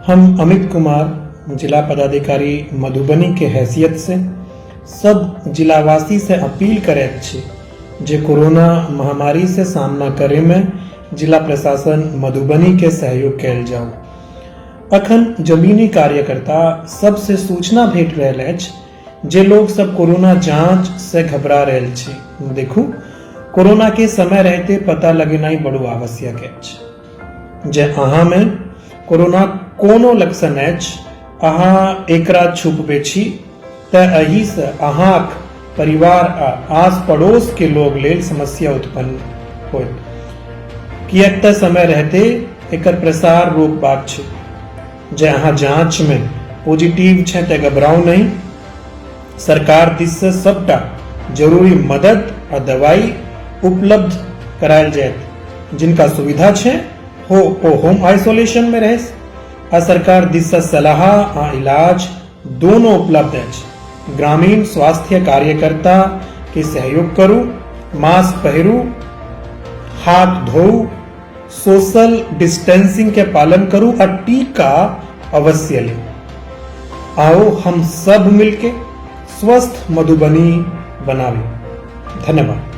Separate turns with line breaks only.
हम अमित कुमार, जिला पदाधिकारी मधुबनी के हैसियत से सब जिलावासी से अपील करैत छी जे कोरोना महामारी से सामना करे में जिला प्रशासन मधुबनी के सहयोग कयल जाओ। अखन जमीनी कार्यकर्ता सबसे सूचना भेट रहल अछि जे लोग सब कोरोना जांच से घबरा रहल छी। देखू, कोरोना के समय रहते पता लगेनाइ बड़ो आवश्यक अछि। जे अहाँ में कोरोना कोनो लक्षण अछि, अहाँ एकरा छुपबे छी त एहि से अहाँक परिवार आ आस पड़ोस के लोग लेल समस्या उत्पन्न होयत, किएक त समय रहते एकर प्रसार रोकबाक छै। जे अहाँ जांच में पॉजिटिव छै त घबराउ नहीं, सरकार दिस से सबटा जरूरी मदद आ दवाई उपलब्ध करायल जायत। जिनका सुविधा छै हो ओ होम आइसोलेशन में रहे आ सरकार दिस से सलाह आ इलाज दोनों उपलब्ध अछि। ग्रामीण स्वास्थ्य कार्यकर्ता के सहयोग करू, मास्क पहिरू, हाथ धोउ, सोशल डिस्टेंसिंग के पालन करू आ टीका अवश्य लेऊ। आओ हम सब मिलके स्वस्थ मधुबनी बनाबी। धन्यवाद।